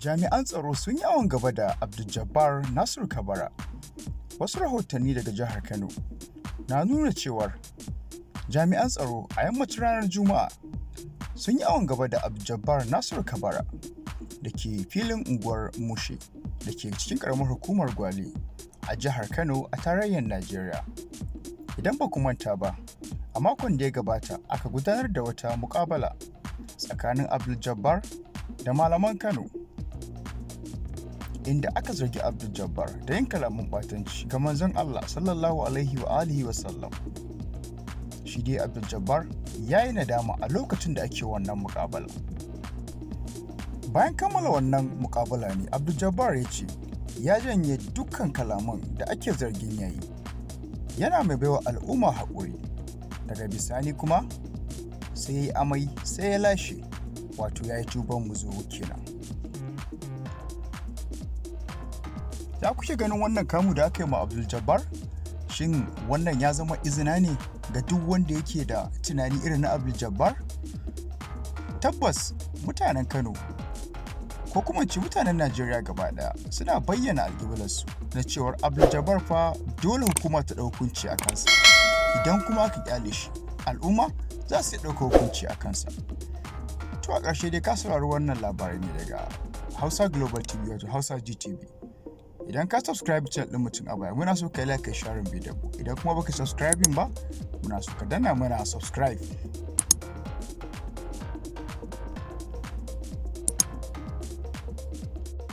Jami'an tsaro sun yi awon gaba da Abdul-Jabbar Nasiru Kabara. Wasu rahotanni daga jihar Kano na nuna cewar jami'an tsaro a yammacin ranar Juma'a sun yi awon gaba da Abdul-Jabbar Nasiru Kabara da ke filin unguwar Mushe da ke cikin ƙaramar hukumar Gwale a jihar Kano a tarayyar Najeriya. Idan ba ku manta ba, a makon da ya gabata aka gudanar da wata muƙabala tsakanin Abdul-Jabbar da malaman Kano, inda aka zargi Abdul-Jabbar da yin kalaman ɓatanci ga manzon Allah sallallahu alaihi wa alihi wa sallam. Shi dai Abdul-Jabbar ya yi nadama a lokacin da ake wannan muƙabala. Bayan kammala wannan muƙabala ne Abdul-Jabbar ya ce ya janye dukkan kalaman da ake zargin ya yi. Yana mai baiwa al'umma haƙuri. Daga bisani kuma sai ya yi amai sai ya lashe, wato ya yi tuban muzuru kenan. Ya kuke ganin wannan kamu da aka yi ma Abdul Jabbar? Shin wannan ya zama izina ne ga duk wanda yake da tunani irin na Abdul Jabbar? Tabbas mutanen Kano ko kuma ce mutanen Najeriya gaba ɗaya suna bayyana alƙiblarsu na cewar Abdul Jabbar fa dole hukuma ta ɗau hukunci a kansa. Idan kuma aka ƙyale shi, al'umma za su iya ɗaukar hukunci a kansa. To a ƙarshe dai ka saurari wannan labarai ne daga Hausa Global TV, wato Hausa GTV. Idan ka subscribe channel ɗin mutum a baya, muna so ka yi like, ka sharing bidiyon. Idan kuma baka subscribing ba, muna so ka danna mana subscribe.